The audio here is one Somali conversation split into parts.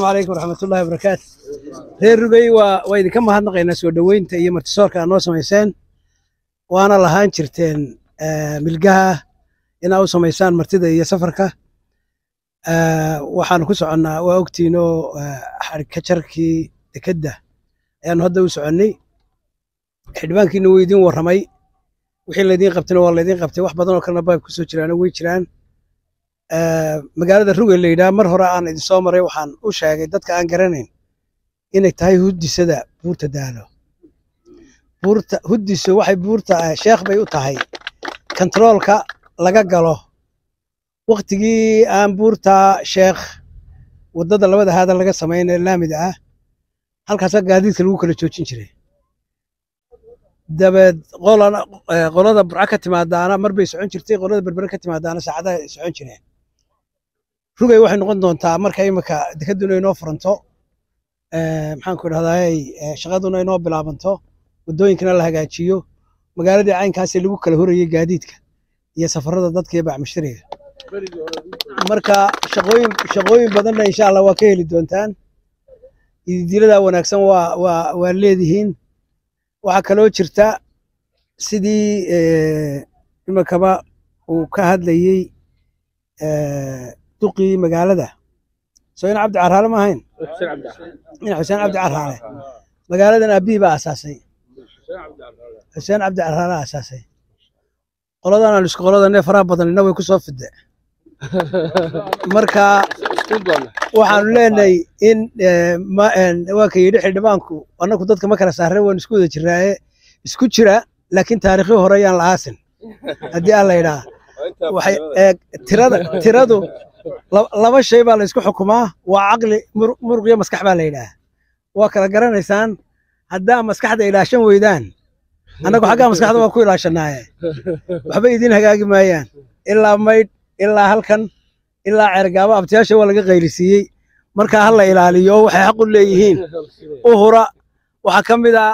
Calaykum waraxmatullahi wabarakaatu. Reer Rugey, waa idinka mahadnaqaynaa soo dhoweynta iyo martisoorka aad noo samayseen. Waana lahaan jirteen milgaha inaa u samaysaan martida iyo safarka. Waxaanu ku soconnaa waa ogtiinoo xadhigka jarkii dekedda ayaanu hadda u soconnay. Xildhibaankiina wuu idiin warramay. Wixii laydiin qabtayna waa laydiin qabtay, wax badan oo kalena bayb kusoo jiraana way jiraan. Magaalada Rugey la yidhaha mar hore aan idin soo maray, waxaan u sheegay dadka aan garanayn inay tahay huddisada buurta Daalo. Buurta Huddiso waxay buurta Sheekh bay u tahay kantaroolka laga galo. Waktigii aan buurta Sheekh waddada labada haada laga samaynaya laamida ah, halkaasaa gaadiidka lagu kala joojin jiray. Dabeed qolana qolada Burco ka timaadaana mar bay socon jirtay, qolada Berbere ka timaadaana saacadaha ay socon jireen. Rugay waxay noqon doontaa marka imika dekeduna inoo furanto, maxaan ku idhahdaa, shaqaduna inoo bilaabanto, waddooyinkana la hagaajiyo, magaaladii caynkaasi lagu kala horayay gaadiidka iyo safarada dadka iyo bacmushtariga. Marka shaqooyin badanna insha Allah waa ka heli doontaan. Ididiilada wanaagsan waa leedihiin. Waxaa kaloo jirta sidii imikaba uu ka hadlayey duqii magaalada, soo ina Cabdi Caraale ma ahayn? Ina Xuseen Cabdi Caraale. Magaaladan aabbihii baa asaasay, Xuseen Cabdi Caraale asaasay. Qoladan aan isku qoladan faraha badanina way ku soo fide. Marka waxaanu leenahay in waa ka yidhi xildhibaanku, annagu dadka ma kala saarre, waan isku wada jiraaye, isku jira, laakiin taariikhii hore ayaan la aasin. Haddii aan la yidhaha waxay tiradu laba shay baa la isku xukumaa, waa caqli, muruq iyo maskax baa la yidhaha. Waa kala garanaysaan. Haddaa maskaxda ilaashan weydaan, annagu xaggaa maskaxda waa ku ilaashanaaye, waxba idiin hagaagi maayaan. Ilaa Maydh, ilaa halkan, ilaa Ceergaabo abtiyaasha waa laga qaylisiiyey. Marka ha la ilaaliyo waxay xaq u leeyihiin u hura. Waxaa ka mid ah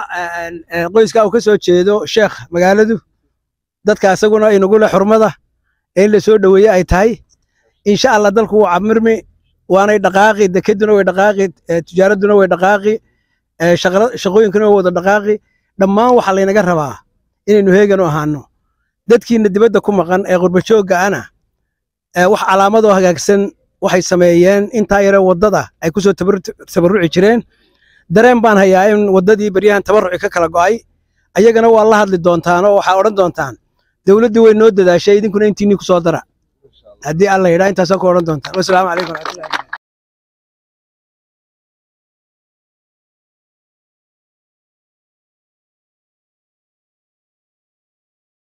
qoyska uu ka soo jeedo sheekh magaaladu, dadka isaguna inagu leh xurmada ee in la soo dhoweeye ay tahay. Insha Allah dalku wuu camirmi, waanay dhaqaaqi, dekeduna way dhaqaaqi, tijaaraduna way dhaqaaqi, shaqooyinkuna way wada dhaqaaqi. Dhammaan waxaa laynaga rabaa inaynu heegan u ahaano. Dadkiina dibadda ku maqan ee qurba joogga ana wax calaamadoo hagaagsan waxay sameeyeen intaa yare waddada ay kusoo tabarruci jireen. Dareen baan hayaa in waddadii baryahan tabarruci ka kala go'ay. Ayagana waa la hadli doontaan oo waxaa odhan doontaan dowladdii way noo dadaashay, idinkuna intiinii kusoo dara. Haddii Alla yidhaa intaasoo ku odhan doontaan. Wasalaamu calaykum waraxmatullahi.